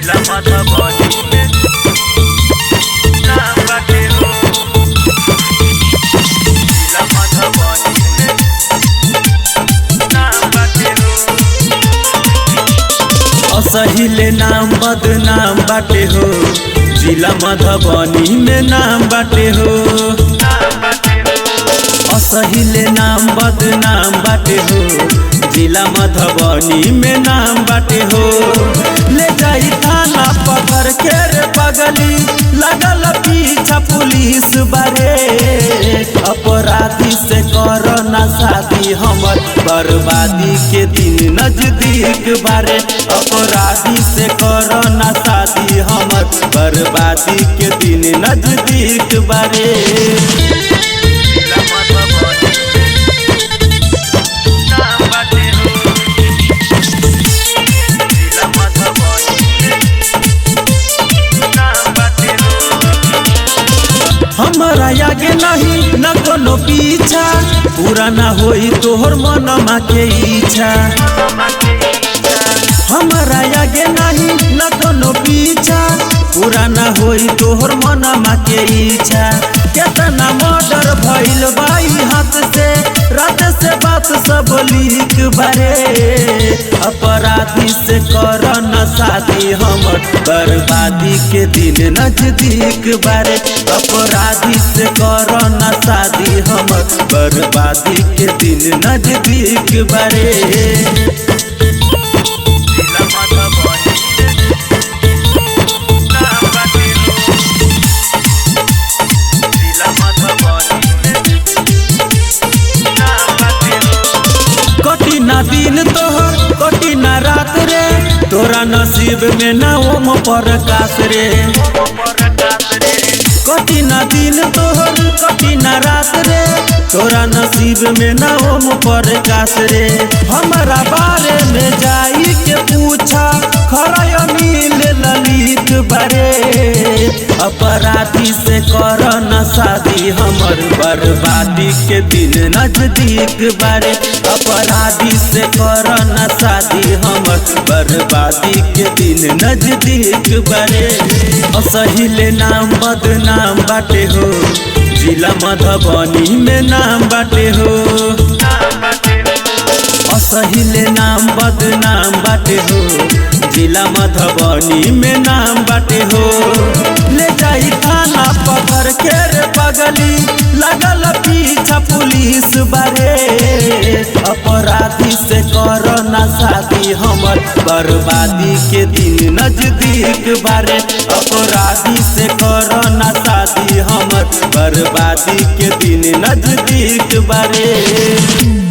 जिला मधुबनी में नाम बाटे हो। जिला मधुबनी में नाम बाटे हो। असहिले नाम बदनाम बाटे हो, जिला मधुबनी में नाम बाटे हो। नाम बाटे हो। असहिले नाम बदनाम बाटे हो, जिला मधुबनी में नाम बाटे हो। ले जाई थाना पकड़ के रे पगली, लगल पीछा पुलिस बारे। अपराधी से कर ना शादी हमर, बर्बादी के दिन नजदीक बारे। अपराधी से कर ना शादी हमर, बर्बादी के दिन नजदीक बारे। जिला मधुबनी में नाम बाटे हो। जिला मधुबनी में नाम बाटे हो। हमारा आगे नहीं न कोनो पीछा, पूरा ना होई तोहर मनमा के इच्छा। हमारा आगे नहीं न कोनो पीछा, पूरा ना होई तोहर मनमा के इच्छा। केतना मर्डर भइल बाई हाथ से, रात से बात सब लीक बारे। अपराधी से कर न शादी हमर, बर्बादी के दिन नजदीक बारे। अपराधी से कर न शादी हमर, बर्बादी के दिन नजदीक बारे। जिला मधुबनी में नाम बाटे हो। जिला मधुबनी में नाम बाटे हो। कटी ना दिन तोहर कटी ना रात रे, तोरा नसीब में ना ओम प्रकाश रे। कटी ना दिन तोहर कटी ना रात रे, तोरा नसीब में ना ओम प्रकाश रे। हमारा बारे में जाई के पूछा, खरा मिल ललित बारे। अपराधी से कर न शादी हमर, बर्बादी के दिन नजदीक बारे। अपराधी से कर न शादी हमर, बर्बादी के दिन नजदीक बारे। असहिले नाम बदनाम बाटे हो, जिला मधुबनी में नाम बाटे हो। नाम बाटे हो। असहिले नाम बदनाम बाटे हो, जिला मधुबनी में नाम बाटे हो। ले जाई थाना पकड़ के रे पगली, लगल पीछा पुलिस बारे। अपराधी से कर ना शादी हमर, बर्बादी के दिन नजदीक बारे। अपराधी से कर ना शादी हमर, बर्बादी के दिन नजदीक बारे।